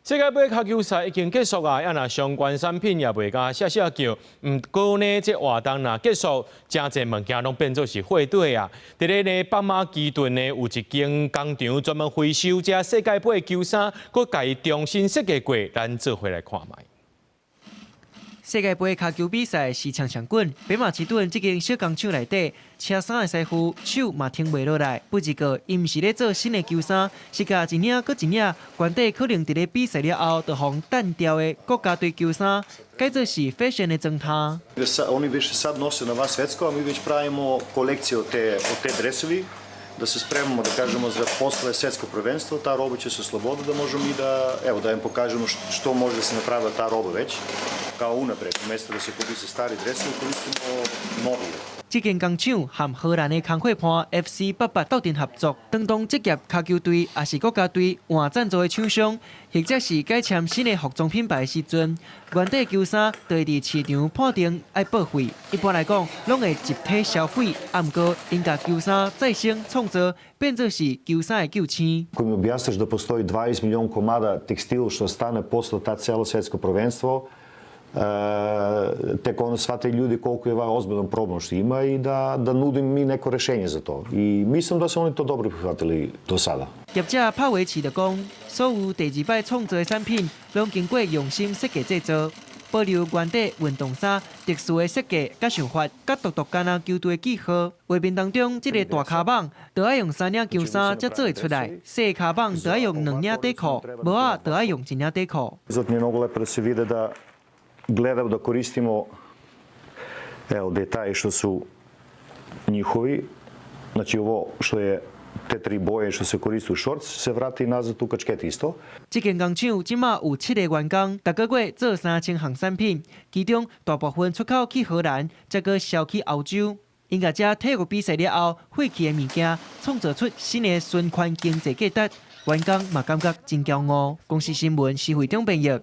世界盃跤球賽已經結束啊，啊若相關產品也賣甲謝謝叫。毋過呢，這活動若結束，誠濟物件攏變做是貨底啊。佇咧呢北馬其頓呢，有一間工廠專門回收這世界盃球衫，閣共伊重新設計過，咱做伙來看覓。世界盃跤球比賽時常常滾，北馬其頓這間小工廠內底，車衫的師傅手嘛停袂落來。不過，𪜶毋是咧做新的球衫，是共一領閣一領，原底可能佇咧比賽了後就予擲掉的國家隊球衫，改做是 fashion 的裝衫。 Oni više sad nose na van svetsko, a mi već pravimo kolekcije od te dresovi, da se spremamo, da kažemo, za posle svetsko prvenstvo, ta roba će se osloboditi da možemo i da, evo, da im pokažemo što može da se napravi od ta roba već, kao unapred, umesto da se koriste stari dresovi, koristimo novije. 這間工廠和荷蘭的工課伴 FC 88鬥陣合作，當職業跤球隊抑是國家隊換贊助的廠商，或者是改簽新的服裝品牌的時陣，原底球衫就會佇市場判定愛報廢。一般來講，攏會集體銷毀。啊，毋過𪜶共球衫再生創造，變做是球衫的救星。 Ako mi objasniš da postoji 20 milion komada tekstil što stane posle ta celo svetsko prvenstvo, tek onda shvate ljudi koliko je ovaj ozbiljan problem što ima i da nudim mi neko rešenje za to. I mislim da su oni to dobro prihvatili do sada. 業者帕維奇就講，所有第二擺創造的產品，攏經過用心設計製作，保留原底運動衫特殊的設計佮想法，佮獨獨敢若球隊的記號。畫面當中，這個大跤蠓，就愛用三領球衫才做會出來；細跤蠓就愛用兩領底褲，帽仔就愛用一領底褲。 Zato mi je mnogo lepo da se vide da gledam da koristimo, evo, detalje što su njihovi, znači ovo što je te tri boje što se koriste u šorc se vrati nazad u kačket isto. 這間工廠這馬有七個員工，逐個月做3000項產品，其中大部分出口去荷蘭，再閣銷去歐洲。𪜶共這體育比賽了後廢棄的物件，創造出新的循環經濟價值，員工嘛感覺真驕傲。公視新聞施惠中編譯。